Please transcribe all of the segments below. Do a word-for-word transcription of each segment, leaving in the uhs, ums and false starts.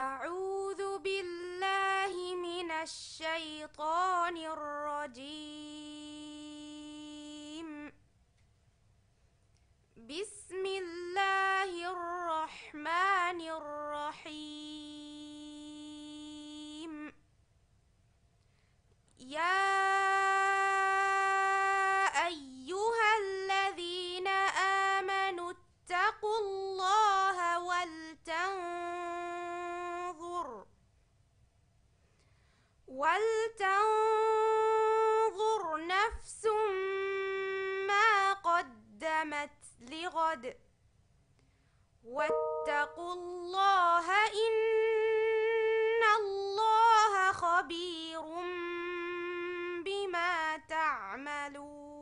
أعوذ بالله من الشيطان الرجيم. بسم الله الرحمن الرحيم. يا أيها الذين آمنوا اتقوا الله ولتنظر، ولتنظر نفس ما قدمت لغد، واتقوا الله إن الله خبير بما تعملون.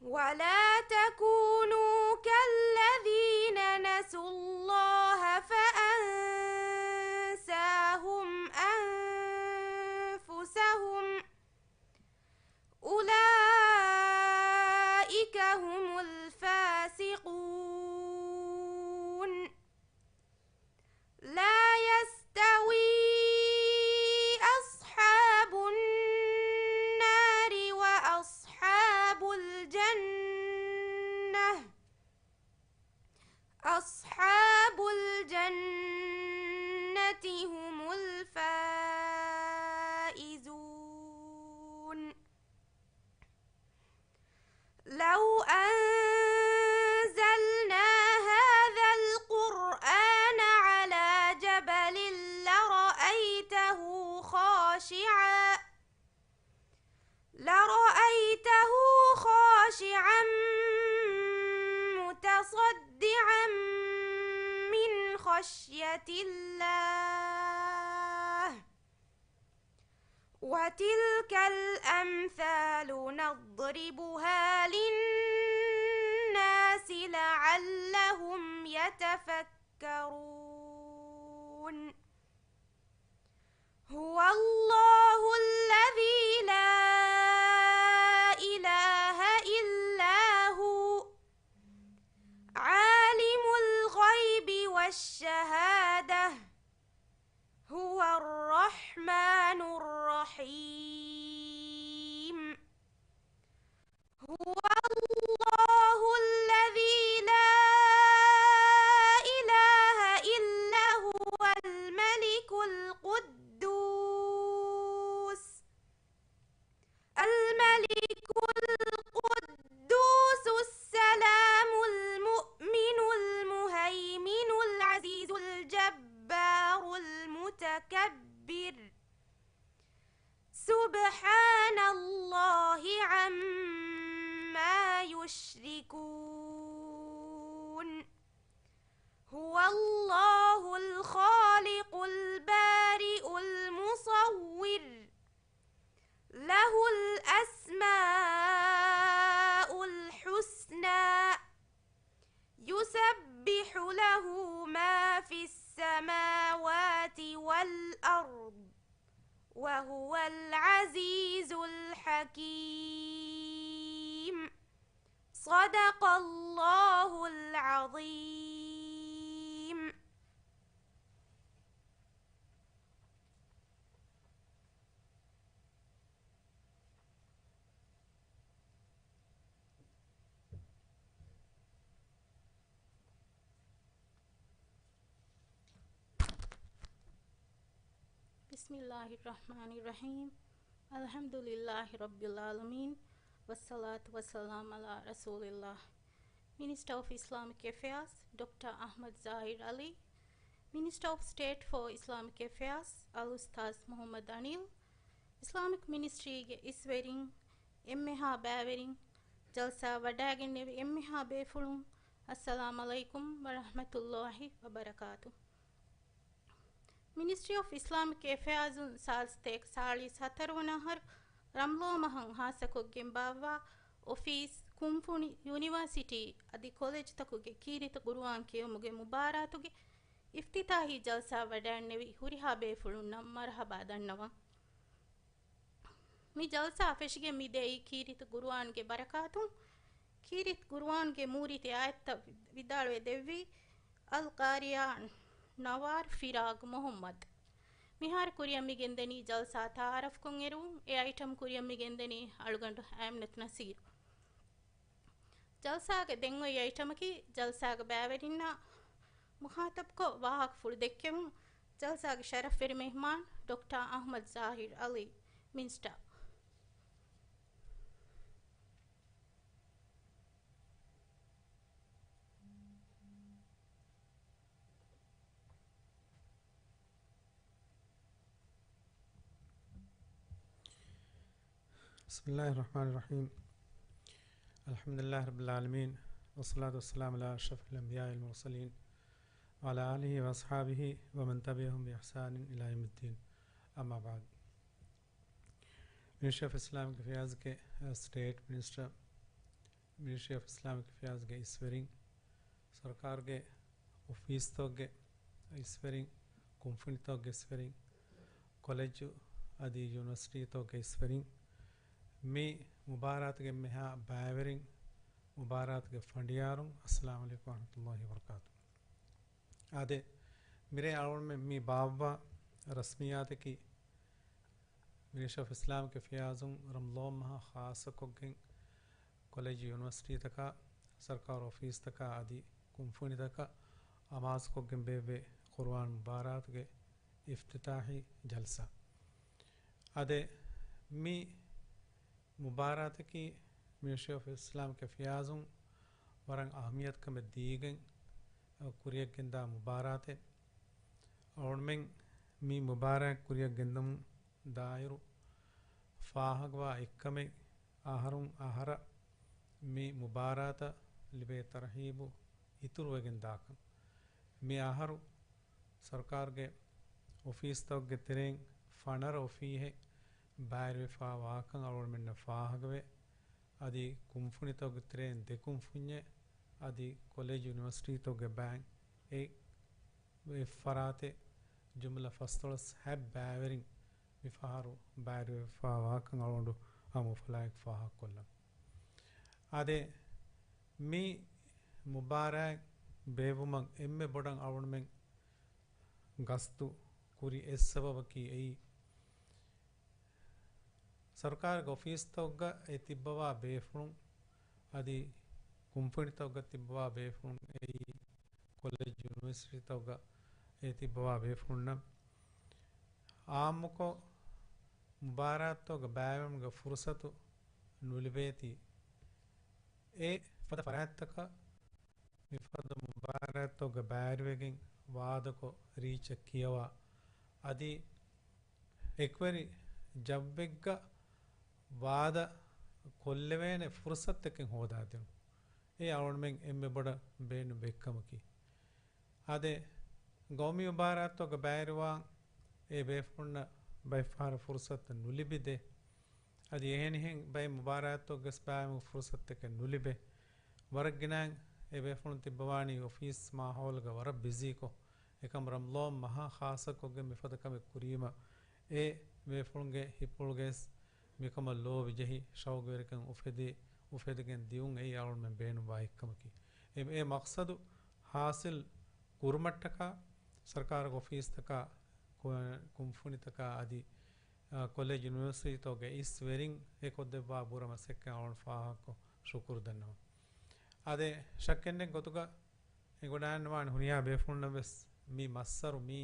ولا تكونوا كالذين نسوا الله فأنساهم أنفسهم، أولئك هم الفاسقون. لا يستوي أصحاب النار وأصحاب الجنة، أصحاب الجنة هم الفائزون. لو أنزلنا هذا القرآن على جبل لرأيته خاشعا، لرأيته خاشعا متصدعا من خشية الله. وتلك الأمثال نضربها للناس لعلهم يتفكرون. هو الله الذي لا إله إلا هو، عالم الغيب والشهادة، هو الرحمن الرحيم. هو الله الذي لا إله إلا هو الملك القدوس، الملك القدوس السلام المؤمن المهيمن العزيز الجبار المتكبر. سبحان الله عما يشركون. هو الله الخالق البارئ المصور، له الأسماء الحسنى، يسبح له ما في السماوات والأرض، وهو العزيز الحكيم. صدق الله العظيم. بسم الله الرحمن الرحيم. الحمد لله رب العالمين. والصلاة والسلام على رسول الله. Minister of Islamic Affairs, ޑޮކްޓަރ އަޙްމަދު ޒާހިރު ޢަލީ. Minister of State for Islamic Affairs، އަލްއުސްތާޛު މުޙައްމަދު އަނީލް. އިސްލާމިކް މިނިސްޓްރީގެ އިސްވެރިން، އެންމެހާ ބައިވެރިން، ޖަލްސާ ވަޑައިގެންނެވި އެންމެހާ ބޭފުޅުން، އައްސަލާމް ޢަލައިކުމް ވަރަޙްމަތުﷲި ވަބަރަކާތު. މިނިސްޓްރީ އޮފް އިސްލާމިކް އެފެއާޒުން ސާޅީސް ސަތޭކަ ސާޅީސް ހަތަރު ވަނަ އަހަރު ރަމްޟާން މަހަށް ހާއްސަކޮށްގެން ބާއްވާ އޮފީސް، ކުންފުނި، ޔުނިވާސިޓީ އަދި ކޮލެޖްތަކުގެ ކީރިތި ޤުރުއާން ކިޔެވުމުގެ މުބާރާތުގެ އިފްތިތާޙީ ޖަލްސާ ވަޑައިގެންނެވި ހުރިހާ ބޭފުޅުންނަށް މަރުޙަބާ ދަންނަވަން. މި ޖަލްސާ ފެށިގެން މިދިޔައީ ކީރިތި ޤުރުއާންގެ ބަރަކާތުން. ކީރިތި ޤުރުއާންގެ މޫރިތި އާޔަތްތައް ވިދާޅުވެ ދެއްވީ، އަލް ޤާރިއާ ނަވާރް ފިރާގް މުޙައްމަދު. މިހާރު ކުރިއަށް މި ގެންދަނީ ޖަލްސާ ތަޢާރަފްކޮށް އެރުވުން. އެ އައިޓަމް ކުރިއަށް މި ގެންދަނީ އަޅުގަނޑު އައިމްނަތު ނަސީރު. ޖަލްސާގެ ދެން އޮތް އައިޓަމަކީ، ޖަލްސާގެ ބައިވެރިންނާ މުޚާތަބްކޮށް ވާހަކަފުޅު ދެއްކެވުން. ޖަލްސާގެ ޝަރަފްވެރި މެހްމާން ޑޮކްޓަރ އަޙްމަދު ޒާހިރު ޢަލީ، މިނިސްޓަރ. بسم الله الرحمن الرحيم. الحمد لله رب العالمين، والصلاة والسلام على أشرف الأنبياء والمرسلين، وعلى آله وأصحابه ومن تبعهم بإحسان إلى يوم الدين. أما بعد. މިނިސްޓްރީ އޮފް އިސްލާމިކް އެފެއާޒްގެ ސްޓޭޓް މިނިސްޓަރ، މިނިސްޓްރީ އޮފް އިސްލާމިކް އެފެއާޒްގެ އިސްވެރިން، ސަރުކާރުގެ އޮފީސްތަކުގެ އިސްވެރިން، ކުންފުނިތަކުގެ އިސްވެރިން، ކޮލެޖު އަދި ޔުނިވަރސިޓީތަކުގެ އިސްވެރިން، މި މުބާރާތުގެ އެންމެހާ ބައިވެރިން، މުބާރާތުގެ ފަނޑިޔާރުން، އައްސަލާމު ޢަލައިކުމް ވަރަޙްމަތުﷲި ވަބަރަކާތު. އާދެ، މިރޭ އަޅުގަނޑުމެން މި ބާއްވާ ރަސްމިއްޔާތަކީ، މިނިސްޓްރީ އޮފް އިސްލާމިކް އެފެއާޒުން ރަމަޟާން މަހަށް ޚާއްޞަކޮށްގެން، ކޮލެޖު ޔުނިވަރސިޓީތަކާ، ސަރުކާރު އޮފީސްތަކާ އަދި ކުންފުނިތަކަށް އަމާޒުކޮށްގެން ބޭއްވޭ ޤުރުއާން މުބާރާތުގެ އިފްތިތާޙީ ޖަލްސާ. އާދެ، މި މުބާރާތަކީ މިނިސްޓްރީ އޮފް އިސްލާމިކް އެފެއާޒުން ވަރަށް އަހައްމިއްޔަތުކަމެއް ދީގެން ކުރިއަށްގެންދާ މުބާރާތެއް. އަޅުގަނޑުމެން މި މުބާރާތް ކުރިއަށްގެންދަމުން ދާއިރު ފާހަގަވާ އެއްކަމެއް، އަހަރުން އަހަރަށް މި މުބާރާތަށް ލިބޭ ތަރުހީބު އިތުރުވެގެން ދާކަން. މި އަހަރު ސަރުކާރުގެ އޮފީސްތަކުގެ ތެރެއިން ފަނަރަ އޮފީހެއް ބައިވެރިވެފަ ވާކަން އަޅުގަނޑުމެންނަށް ފާހަގަވޭ. އަދި ކުންފުނިތަކުގެ ތެރެއިން ދެ ކުންފުންޏެއް، އަދި ކޮލެޖް ޔުނިވަރސިޓީތަކުގެ ބައިން އެއް އެއް ފަރާތެއް، ޖުމްލަ ފަސްދޮޅަސް ހަތް ބައިވެރިން މިފަހަރު ބައިވެރިވެފަ ވާކަން އަޅުގަނޑު ހަމަ އުފަލާއެކު ފާހަގަކޮށްލަން. އާދެ، މި މުބާރާތް ބޭއްވުމަށް އެންމެ ބޮޑަށް އަޅުގަނޑުމެން ގަސްތު ކުރި އެއް ސަބަބަކީ އެއީ، ސަރުކާރުގެ އޮފީސްތަކުގަ އެ ތިއްބަވާ ބޭފުޅުން، އަދި ކުންފުނިތަކުގަ ތިއްބަވާ ބޭފުޅުން، އެއީ ކޮލެޖް ޔުނިވަރސިޓީތަކުގަ އެ ތިއްބަވާ ބޭފުޅުންނަށް އާއްމުކޮށް މުބާރާތްތަކުގަ ބައިވެރިވުމުގެ ފުރުސަތު ނުލިބޭތީ. އެ ފަދަ ފަރާތްތަކަށް މިފަދަ މުބާރާތްތަކުގަ ބައިވެރިވެގެން ވާދަކޮށް ރީއްޗެއް ކިޔަވާ، އަދި އެކުވެރި ޖައްވެއްގަ ވާދަ ކޮށްލެވޭނެ ފުރުސަތުތަކެއް ހޯދާދިނުން. އެ އަޅުގަނޑުމެން އެންމެ ބޮޑަށް ބޭނުން ވެއްކަމަކީ. އާދެ، ގައުމީ މުބާރާތްތަކުގަ ބައިވެރިވާން އެ ބޭފުޅުންނަށް ބައެއްފަހަރަށް ފުރުސަތު ނުލިބިދޭ. އަދި އެހެނިހެން ބައެއް މުބާރާތްތަކުގަސް ބައިވެރިވުމުގެ ފުރުސަތުތަކެއް ނުލިބޭ. ވަރަށް ގިނައިން އެ ބޭފުޅުން ތިއްބަވާނީ އޮފީސް މާހައުލުގަ ވަރަށް ބިޒީކޮށް، އެކަމް ރަމަޟާން މަހާ ޚާއްޞަކޮށްގެން މިފަދަ ކަމެއް ކުރީމަ، އެ ބޭފުޅުންގެ ހިތްޕުޅުގައިސް މިކަމަށް ލޯބި ޖެހި، ޝައުގުވެރިކަން އުފެދި، އުފެދިގެން ދިއުން އެއީ އަޅުގަނޑުމެން ބޭނުންވާ އެއްކަމަކީ. އެ، އެ މަޤްޞަދު ޙާޞިލް ކުރުމަށްޓަކާ، ސަރުކާރުގެ އޮފީސްތަކާ، ކު-، ކުންފުނިތަކާ އަދި، އާ، ކޮލެޖް ޔުނިވަރސިޓީތަކުގެ އިސް ވެރިން އެ ކޮށްދެއްވާ ބުރަ މަސައްކަތް އަޅުގަނޑު ފާހަގަކޮށް ޝުކުރު ދަންނަވަން. އާދެ، ޝައްކެއްނެތް ގޮތުގަ އެނގުނާންވާނެ ހުރިހާ ބޭފުޅުންނަށް ވެސް މި މައްސަރު މީ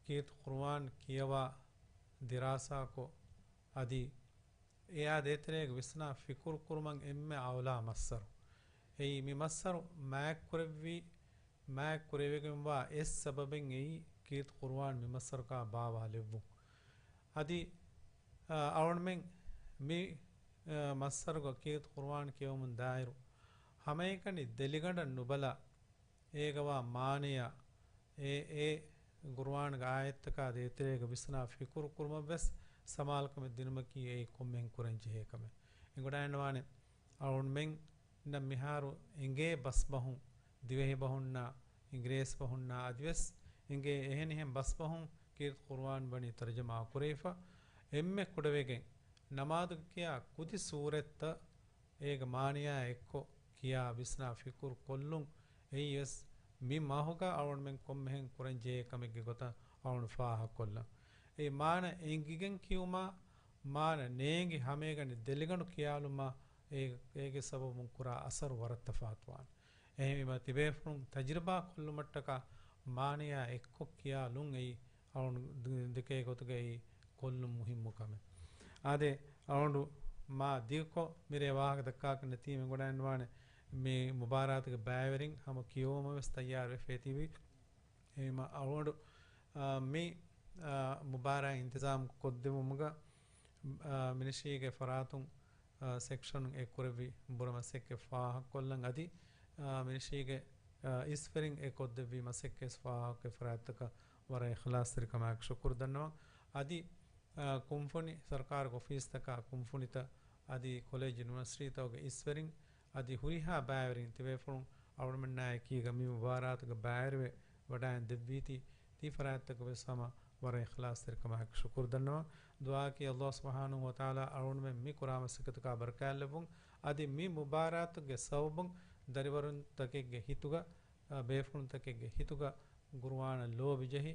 ކީރިތި ޤުރުއާން ކިޔަވާ، ދިރާސާކޮށް، އަދި އެއާ ދޭތެރޭގަ ވިސްނާ ފިކުރު ކުރުމަށް އެންމެ އައުލާ މައްސަރު. އެއީ މި މައްސަރު މާތްކުރެއްވި، މާތްކުރެވިގެންވާ އެއް ސަބަބެއް އެއީ ކީރިތި ޤުރުއާން މި މައްސަރުގަ ބާވާލެއްވުން. އަދި، އަ، އަޅުގަނޑުމެން މި، އަ، މައްސަރުގަ ކީރިތި ޤުރުއާން ކިޔެވުމުން ދާއިރު ހަމައެކަނި ދެލިގަނޑަށް ނުބަލާ، އޭގަވާ މާނަޔާ، އެ، އެ ޤުރުއާންގެ އާޔަތްތަކާ ދޭތެރޭގަ ވިސްނާ ފިކުރު ކުރުމަށް ވެސް ސަމާލުކަމެއް ދިނުމަކީ އެއީ ކޮންމެހެން ކުރަން ޖެހޭ ކަމެއް. އެނގުނާންވާނެ އަޅުގަނޑުމެންނަށް މިހާރު އެނގޭ ބަސްބަހުން، ދިވެހި ބަހުންނާ، އިނގިރޭސި ބަހުންނާ އަދިވެސް އެނގޭ އެހެނިހެން ބަސްބަހުން ކީރިތި ޤުރުއާން ވަނީ ތަރުޖަމާ ކުރެވިފަ. އެންމެ ކުޑަވެގެން ނަމާދުގަ ކިޔާ ކުދި ސޫރަތްތައް އޭގެ މާނަޔާ އެއްކޮށް ކިޔާ ވިސްނާ ފިކުރު ކޮށްލުން އެއީވެސް މި މަހުގަ އަޅުގަނޑުމެން ކޮންމެހެން ކުރަން ޖެހޭ ކަމެއްގެ ގޮތަށް އަޅުގަނޑު ފާހަގަކޮށްލަން. އެ މާނަ އެނގިގެން ކިޔުމާ، މާނަ ނޭނގި ހަމައެގަނޑި ދެލިގަނޑު ކިޔާލުމާ، އޭ، އޭގެ ސަބަބުން ކުރާ އަސަރު ވަރަށް ތަފާތުވާނެ. އެހެންވީމަ، ތިބޭފުޅުން ތަޖުރިބާ ކޮށްލުމަށްޓަކާ މާނަޔާ އެއްކޮށް ކިޔާލުން އެއީ އަޅުގަނޑު ދު-، ދެކޭ ގޮތުގައި ކޮށްލުން މުހިއްމު ކަމެއް. އާދެ، އަޅުގަނޑު މާ ދިގުކޮށް މިރޭ ވާހަކަ ދައްކާކަށް ނެތީމެ ގޮނޑާންވާނެ މި މުބާރާތުގެ ބައިވެރިން ހަމަ ކިޔަވުމަށް ވެސް ތައްޔާރުވެފައި ތިބި. އެހެންވީމަ އަޅުގަނޑު، އާ، މި، އާ، މުބާރާތް އިންތިޒާމް ކޮށްދެއްވުމުގަ، އާ، މިނިސްޓްރީގެ ފަރާތުން، އާ، ސެކްޝަނުން އެ ކުރެއްވި ބުރަ މަސައްކަތް ފާހަގަކޮށްލަން އަދި، އާ، މިނިސްޓްރީގެ، އާ، އިސްވެރިން އެ ކޮށްދެއްވި މަސައްކަތް ފާހަގަކޮށް ފަރާތްތަކަށް ވަރަށް އިޚްލާޞްތެރިކަމާއެކު ޝުކުރު ދަންނަވަން. އަދި، އާ، ކުންފުނި ސަރުކާރުގެ އޮފީސްތަކާ ކުންފުނިތައް އަދި ކޮލޭޖް ޔުނިވަރސިޓީތަކުގެ އިސްވެރިން އަދި ހުރިހާ ބައިވެރިން ތިބޭފުޅުން އަޅުގަނޑުމެންނާއެކީގަ މި މުބާރާތުގެ ބައިވެރިވެ ވަޑައިން ދެއްވީތީ، ތި ފަރާތްތަކަށް ވެސް ހަމަ ވަރަށް އިޚްލާޞްތެރިކަމާއެކު ޝުކުރު ދަންނަވަން. ދުޢާއަކީ ﷲ ސުބްޙާނަހޫ ވަތަޢާލާ އަޅުގަނޑުމެން މި ކުރާ މަސައްކަތަކާ ބަރަކާތްލެއްވުން. އަދި މި މުބާރާތުގެ ސަބަބުން ދަރިވަރުންތަކެއްގެ ހިތުގަ، އަ، ބޭފުޅުންތަކެއްގެ ހިތުގަ ގުރުއާނަށް ލޯބި ޖެހި،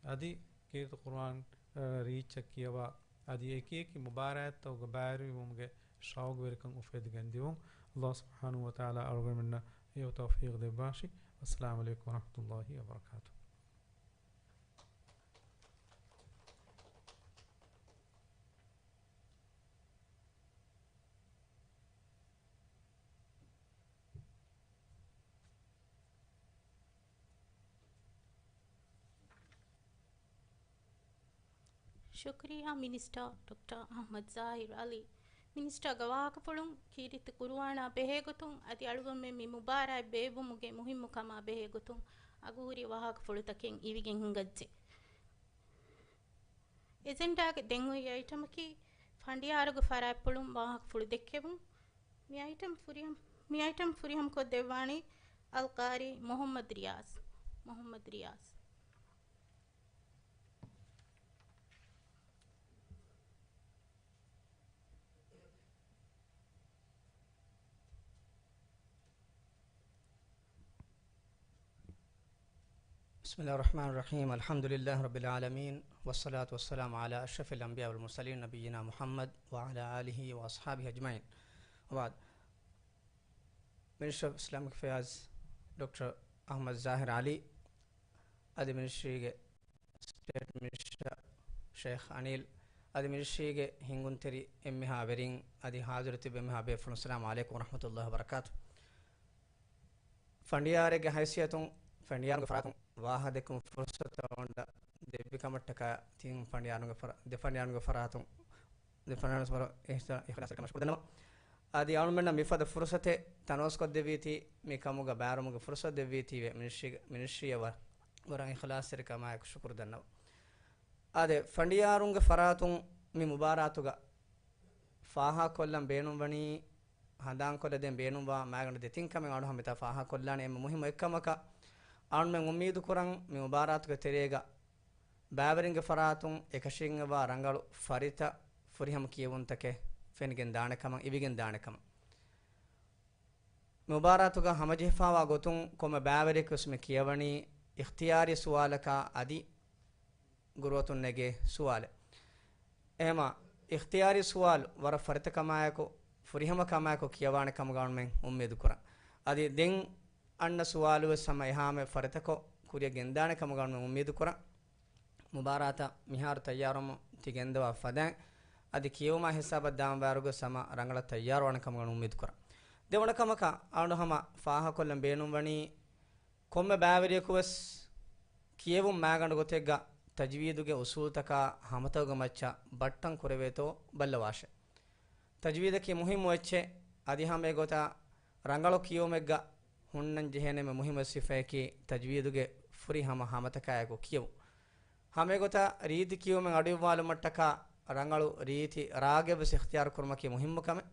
އަދި ކީރިތި ޤުރުއާން، އަ، ރީއްޗަށް ކިޔަވާ، އަދި އެކި އެކި މުބާރާތްތަކުގެ ބައިވެރިވުމުގެ ޝައުގުވެރިކަން އުފެދިގެން ދިއުން. ﷲ ސުބްޙާނަހޫ ވަތަޢާލާ އަޅުގަނޑުމެންނަށް ހެޔޮ ތައުފީޤު ދެއްވާށި. އައްސަލާމު ޢަލައިކުމް ވަރަޙްމަތުﷲ ވަބަރަކާތުހު. ޝުކުރިއްޔާ މިނިސްޓަރ ޑޮކްޓަރ އަޙްމަދު ޒާހިރު ޢަލީ. މިނިސްޓަރގެ ވާހަކަފުޅުން ކީރިތި ޤުރުއާނާ ބެހޭގޮތުން އަދި އަޅުގަނޑުމެން މި މުބާރާތް ބޭއްވުމުގެ މުހިއްމުކަމާ ބެހޭގޮތުން އަގުހުރި ވާހަކަފުޅުތަކެއް އިވިގެން ހިނގައްޖެ. އެޖެންޑާގެ ދެން އޮތް އައިޓަމަކީ ފަނޑިޔާރުގެ ފަރާތްޕުޅުން ވާހަކަފުޅު ދެއްކެވުން. މި އައިޓަމް ފުރިހަމަ، މި އައިޓަމް ފުރިހަމަކޮށްދެއްވާނީ އަލްޤާރީ މުޙައްމަދު ރިޔާޒް. މުޙައްމަދު ރިޔާޒް. بسم الله الرحمن الرحيم. الحمد لله رب العالمين، والصلاة والسلام على أشرف الأنبياء والمرسلين نبينا محمد وعلى آله وأصحابه أجمعين. وبعد. މިނިސްޓަރ އޮފް އިސްލާމިކް އެފެއާޒް ޑޮކްޓަރ އަޙްމަދު ޒާހިރު ޢަލީ، އަދި މިނިސްޓްރީގެ ސްޓޭޓް މިނިސްޓަރ ޝޭޚް އަނީލް، އަދި މިނިސްޓްރީގެ ހިންގުންތެރި އެންމެހާ ވެރިން، އަދި ޙާޟިރު ތިބި އެންމެހާ ބޭފުޅުން، އައްސަލާމު ޢަލައިކުމް ވަރަޙްމަތުﷲ ވަބަރަކާތު. ފަނޑިޔާރެއްގެ ހައިސިއްޔަތުން ފަނޑިޔާރުންގެ ފަރާތުން ވާހަކަ ދެއްކުމަށް ފުރުޞަތު އަޅުގަނޑަށް ދެއްވި ކަމަށްޓަކާ ތިން ފަނޑިޔާރުންގެ ފަރާ-، ދެ ފަނޑިޔާރުންގެ ފަރާތުން، ދެ ފަނޑިޔާރުން ވަރަށް އިޚްލާ-، އިޚްލާޞްތެރިކަމާ ޝުކުރު ދަންނަވަން. އަދި އަޅުގަނޑުމެންނަށް މިފަދަ ފުރުޞަތެއް ތަނަވަސްކޮށްދެއްވީތީ، މި ކަމުގަ ބައިވެރިވުމުގެ ފުރުޞަތު ދެއްވީތީވެ، މިނިސްޓްރީގެ، މިނިސްޓްރީއަށް ވަރަށް، ވަރަށް އިޚްލާޞްތެރިކަމާއެކު ޝުކުރު ދަންނަވަން. އާދެ، ފަނޑިޔާރުންގެ ފަރާތުން މި މުބާރާތުގަ ފާހަގަކޮށްލަން ބޭނުންވަނީ، ހަނދާންކޮށްލަދޭން ބޭނުންވާ މައިގަނޑު ދެތިން ކަމެއް އަޅުގަނޑު ހަމަ މިތާ ފާހަގަކޮށްލާނެ. އެންމެ މުހިއްމު އެއްކަމަކަށް، އަޅުގަނޑުމެން އުއްމީދުކުރަން މި މުބާރާތުގެ ތެރޭގަ ބައިވެރިންގެ ފަރާތުން އެކަށީގެންވާ ރަނގަޅު ފަރިތައް ފުރިހަމަ ކިޔެވުންތަކެއް ފެނިގެން ދާނެ ކަމަށް، އިވިގެން ދާނެ ކަމަށް. މި މުބާރާތުގަ ހަމަޖެހިފާވާ ގޮތުން ކޮންމެ ބައިވެރިޔަކުވެސް މި ކިޔަވަނީ އިޚްތިޔާރީ ސުވާލަކާ އަދި ގުރުއަތުން ނެގޭ ސުވާލެއް. އެހެމަ އިޚްތިޔާރީ ސުވާލު ވަރަށް ފަރިތަކަމާއެކު، ފުރިހަމަކަމާއެކު ކިޔަވާނެ ކަމުގަ އަޅުމެން އުއްމީދު ކުރަން. އަދި ދެން އަންނަ ސުވާލުވެސް ހަމަ އެހާމެ ފަރިތަކޮށް ކުރިއަށް ގެންދާނެ ކަމުގަ އަޅުމެން އުއްމީދު ކުރަން. މުބާރާތަށް މިހާރު ތައްޔާރުވަމުން ތި ގެންދަވާ ފަދައިން، އަދި ކިޔެވުމާ ހިސާބަށް ދާން ވާއިރުގަ ހަމަ ރަނގަޅަށް ތައްޔާރުވާނެ ކަމުގަ އުއްމީދު ކުރަން. ދެވަނަ ކަމަކަށް އަޅު ހަމަ ފާހަގަކޮށްލަން ބޭނުންވަނީ، ކޮންމެ ބައިވެރިޔަކުވެސް ކިޔެވުން މައިގަނޑު ގޮތެއްގަ ތަޖްވީދުގެ އުސޫލުތަކާ ހަމަތަކުގެ މައްޗަށް ބައްޓަން ކުރެވޭތޯ ބައްލަވާށެ. ތަޖްވީދަކީ މުހިއްމު އެއްޗެއް. އަދި ހަމަ އެގޮތަށް ރަނގަޅު ކިޔެވުމެއްގަ ހުންނަން ޖެހޭނެ މުހިއްމު ސިފައަކީ ތަޖްވީދުގެ ފުރިހަމަ ހަމަތަކާއެކު ކިޔެވުން. ހަމަ އެގޮތަށް ރީތި ކިޔެވުމެއް އަޑުއިއްވާލުމަށްޓަކާ ރަނގަޅު ރީތި ރާގެއްވެސް އިޚްތިޔާރު ކުރުމަކީ މުހިއްމު ކަމެއް.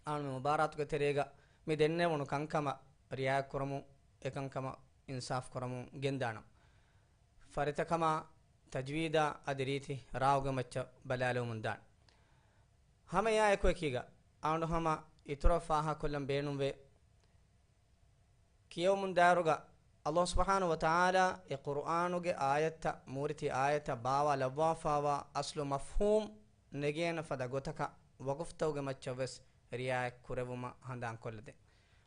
އަޅު މި މުބާރާތުގެ ތެރޭގަ މި ދެންނެވުނު ކަންކަމަށް ރިއާޔަތްކުރަމުން، އެކަންކަމަށް އިންސާފް ކުރަމުން ގެންދާނަން. ފަރިތަކަމާ ތަޖްވީދާ އަދި ރީތި ރާގުގެ މައްޗަށް ބަލާލެވުމުން ދާނެ. ހަމަ އެއާ އެކު އެކީގަ އަޅު ހަމަ އިތުރަށް ފާހަގަކޮށްލަން ބޭނުންވޭ. ކިޔެވުމުން ދާއިރުގަ ﷲ ސުބްޙާނަހޫ ވަތަޢާލާ އެ ޤުރުއާނުގެ އާޔަތްތައް، މޫރިތި އާޔަތްތައް ބާވާ ލައްވާފާވާ އަސްލު މަފްހޫމް ނެގޭނެ ފަދަ ގޮތަކަށް ވަޤުފްތަކުގެ މައްޗަށްވެސް ރިޢާޔަތް ކުރެއްވުމަށް ހަނދާންކޮށްލަދޭ.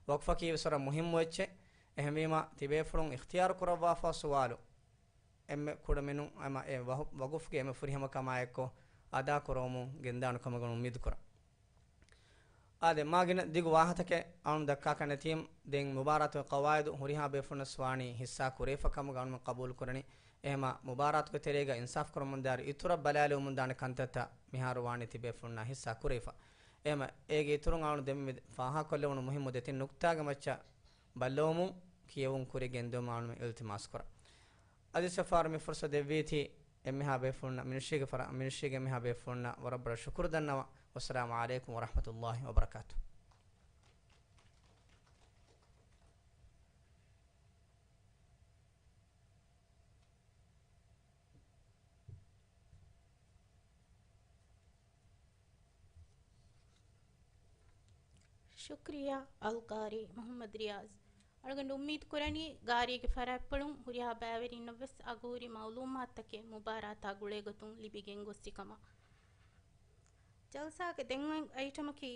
ވަޤްފަކީވެސް ވަރަށް މުހިއްމު އެއްޗެއް. އެހެންވީމަ، ތިބޭފުޅުން އިޚްތިޔާރު ކުރައްވާފާ ސުވާލު، އެންމެ ކުޑަމިނުން އެމަ އެ ވަހު-، ވަޤުފްގެ އެންމެ ފުރިހަމަ ކަމާއެއްކޮށް އަދާކުރަވަމުން ގެންދާނެ ކަމަށް އުންމީދުކުރަން. އާދެ، މާ ގިނަ ދިގު ވާހަތަކެއް އަޅުން ދައްކާކަށް ނެތީމް، ދެން މުބާރާތުގެ ޤަވާއިދު ހުރިހާ ބޭފުޅުންނަސް ވާނީ ހިއްސާ ކުރެވިފަ ކަމުގަ އަޅުން ޤަބޫލު ކުރަނީ. އެހެމަ މުބާރާތުގެ ތެރޭގަ އިންސާފް ކުރަމުންދާއިރު އިތުރަށް ބަލާލެވުމުންދާނެ ކަންތައްތައް މިހާރު ވާނީ ތިބޭފުޅުންނާ ހިއްސާ ކުރެވިފަ. އެހެމަ އޭގެ އިތުރުން އަޅުން ދެންމެ ފާހަގަކޮށްލެވުނު މުހިއްމު ދެތިން ނުކްތާގެ މައްޗަށް ބައްލަވަމުން ކިޔެވުން ކުރިއަށް ގެންދިއުމަށް އަޅުމެން އިލްތިމާސް ކުރަން. އަދި ސަފާރު މި ފުރުސަތު ދެއްވީތީ އެންމެހާ ބޭފުޅުންނަށް މިނިޝީގެ ފަރާ-، މިނިޝީގެ އެންމެހާ ބޭފުޅުންނަށް ވަރަށް ބޮޑަށް ޝުކުރު ދަންނަވަން. ވައްސަލާމު ޢަލައިކުމް ވަރަޙްމަތުﷲ ވަބަރަކާތު. ޝުކްރިޔާ އަލްޤާރީ މުޙައްމަދު ރިޔާޒް. އަޅުގަނޑު އުއްމީދު ކުރަނީ، ގާރީގެ ފަރާތްޕުޅުން ހުރިހާ ބައިވެރިންނަށްވެސް އަގުހުރި މަޢުލޫމާތުތަކެއް މުބާރާތާ ގުޅޭގޮތުން ލިބިގެން ގޮއްސި ކަމަށް. ޖަލްސާގެ ދެން އައިޓަމަކީ،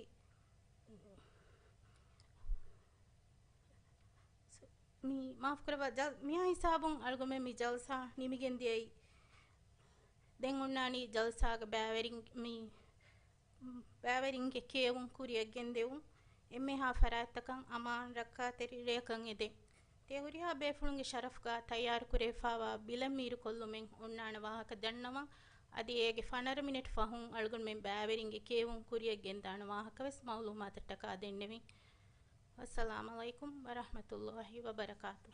މި މާފުކުރައްވާ، ޖަލް-، މިހާ ހިސާބުން އަޅުގަމެން މި ޖަލްސާ ނިމިގެން ދިޔައީ. ދެން އޮންނާނީ ޖަލްސާގެ ބައިވެރިން-، މި ބައިވެރިންގެ ކިޔެވުން ކުރިއަށް ގެންދެވުން. އެންމެހާ ފަރާތްތަކަށް އަމާން ރައްކާތެރި ރެއަކަށް އެދެން. ތިޔަ ހުރިހާ ބޭފުޅުންގެ ޝަރަފުގަ ތައްޔާރުކުރެވިފާވާ ބިލަށް މީރުކޮށްލުމެއް އޮންނާނެ ވާހަކަ ދަންނަވަން. އަދި އޭގެ ފަނަރަ މިނެޓް ފަހުން އަޅުގަނޑުމެން ބައިވެރިންގެ ކިޔެވުން ކުރިއަށް ގެންދާނެ ވާހަކަވެސް މަޢުލޫމާތަށްޓަކާ ދެންނެވިން. ވައްސަލާމް ޢަލައިކުމް ވަރަޙްމަތުﷲ ވަބަރަކާތު.